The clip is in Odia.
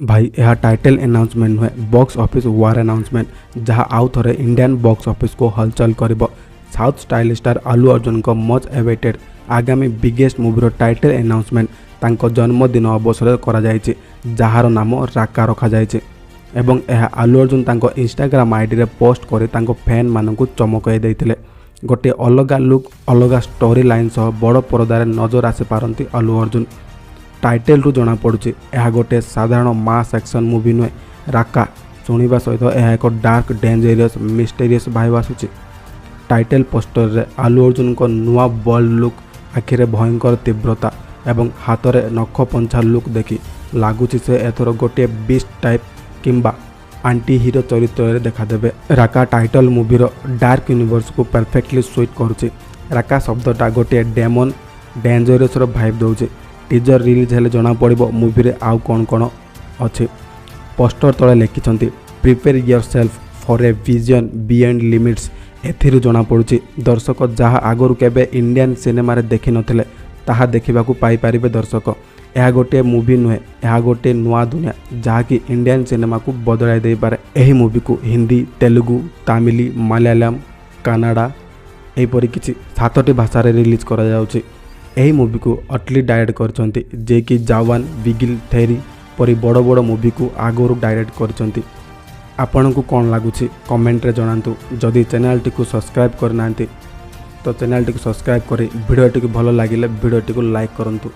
ଭାଇ, ଏହା ଟାଇଟଲ୍ ଆନାଉନ୍ସମେଣ୍ଟ ନୁହେଁ, ବକ୍ସ ଅଫିସ୍ ୱାର୍ ଆନାଉନ୍ସମେଣ୍ଟ, ଯାହା ଆଉ ଥରେ ଇଣ୍ଡିଆନ୍ ବକ୍ସ ଅଫିସକୁ ହଲଚଲ କରିବ। ସାଉଥ୍ ଷ୍ଟାଇଲିଶ ଷ୍ଟାର ଆଲୁ ଅର୍ଜୁନଙ୍କ ମଚ୍ ଏୱେଟେଡ୍ ଆଗାମୀ ବିଗେଷ୍ଟ ମୁଭିର ଟାଇଟଲ୍ ଆନାଉନ୍ସମେଣ୍ଟ ତାଙ୍କ ଜନ୍ମଦିନ ଅବସରରେ କରାଯାଇଛି, ଯାହାର ନାମ ରାକା ରଖାଯାଇଛି ଏବଂ ଏହା ଆଲୁ ଅର୍ଜୁନ ତାଙ୍କ ଇନଷ୍ଟାଗ୍ରାମ ଆଇଡ଼ିରେ ପୋଷ୍ଟ କରି ତାଙ୍କ ଫ୍ୟାନ୍ମାନଙ୍କୁ ଚମକାଇ ଦେଇଥିଲେ। ଗୋଟିଏ ଅଲଗା ଲୁକ୍, ଅଲଗା ଷ୍ଟୋରି ଲାଇନ୍ ସହ ବଡ଼ ପରଦାରେ ନଜର ଆସିପାରନ୍ତି ଆଲୁ ଅର୍ଜୁନ। ଟାଇଟେଲରୁ ଜଣାପଡ଼ୁଛି, ଏହା ଗୋଟିଏ ସାଧାରଣ ମାସ୍ ଆକ୍ସନ୍ ମୁଭି ନୁହେଁ। ରାକା ଶୁଣିବା ସହିତ ଏହା ଏକ ଡାର୍କ, ଡେଞ୍ଜରିୟସ୍, ମିଷ୍ଟେରିୟସ୍ ଭାଇବ୍ ଆସୁଛି। ଟାଇଟେଲ୍ ପୋଷ୍ଟରରେ ଆଲୁ ଅର୍ଜୁନଙ୍କ ନୂଆ ବୋଲ୍ଡ ଲୁକ୍, ଆଖିରେ ଭୟଙ୍କର ତୀବ୍ରତା ଏବଂ ହାତରେ ନଖ ପଞ୍ଝା ଲୁକ୍ ଦେଖି ଲାଗୁଛି ସେ ଏଥର ଗୋଟିଏ ବିଷ୍ଟ ଟାଇପ୍ କିମ୍ବା ଆଣ୍ଟି ହିରୋ ଚରିତ୍ରରେ ଦେଖାଦେବେ। ରାକା ଟାଇଟଲ୍ ମୁଭିର ଡାର୍କ ୟୁନିଭର୍ସକୁ ପରଫେକ୍ଟଲି ସୁଇଟ୍ କରୁଛି। ରାକା ଶବ୍ଦଟା ଗୋଟିଏ ଡେମନ୍, ଡେଞ୍ଜରିୟସର ଭାଇବ୍ ଦେଉଛି। ଟିଜର ରିଲିଜ୍ ହେଲେ ଜଣାପଡ଼ିବ ମୁଭିରେ ଆଉ କ'ଣ କ'ଣ ଅଛି। ପୋଷ୍ଟର ତଳେ ଲେଖିଛନ୍ତି, "Prepare yourself for a vision beyond limits." ଏଥିରୁ ଜଣାପଡ଼ୁଛି, ଦର୍ଶକ ଯାହା ଆଗରୁ କେବେ ଇଣ୍ଡିଆନ୍ ସିନେମାରେ ଦେଖିନଥିଲେ, ତାହା ଦେଖିବାକୁ ପାଇପାରିବେ ଦର୍ଶକ। ଏହା ଗୋଟିଏ ମୁଭି ନୁହେଁ, ଏହା ଗୋଟିଏ ନୂଆ ଦୁନିଆ, ଯାହାକି ଇଣ୍ଡିଆନ୍ ସିନେମାକୁ ବଦଳାଇ ଦେଇପାରେ। ଏହି ମୁଭିକୁ ହିନ୍ଦୀ, ତେଲୁଗୁ, ତାମିଲ, ମାଲାୟାଲମ, କାନାଡ଼ା ଏହିପରି କିଛି 7ଟି ଭାଷାରେ ରିଲିଜ୍ କରାଯାଉଛି। ଏହି ମୁଭିକୁ ଅଟଲି ଡାଇରେକ୍ଟ କରିଛନ୍ତି, ଯିଏକି ଜାୱାନ, ବିଗିଲ, ଥେରି ପରି ବଡ଼ ବଡ଼ ମୁଭିକୁ ଆଗରୁ ଡାଇରେକ୍ଟ କରିଛନ୍ତି। ଆପଣଙ୍କୁ କ'ଣ ଲାଗୁଛି, କମେଣ୍ଟରେ ଜଣାନ୍ତୁ। ଯଦି ଚ୍ୟାନେଲଟିକୁ ସବସ୍କ୍ରାଇବ୍ କରିନାହାନ୍ତି ତ ଚ୍ୟାନେଲଟିକୁ ସବସ୍କ୍ରାଇବ୍ କରି ଭିଡ଼ିଓଟିକୁ ଭଲ ଲାଗିଲେ ଭିଡ଼ିଓଟିକୁ ଲାଇକ୍ କରନ୍ତୁ।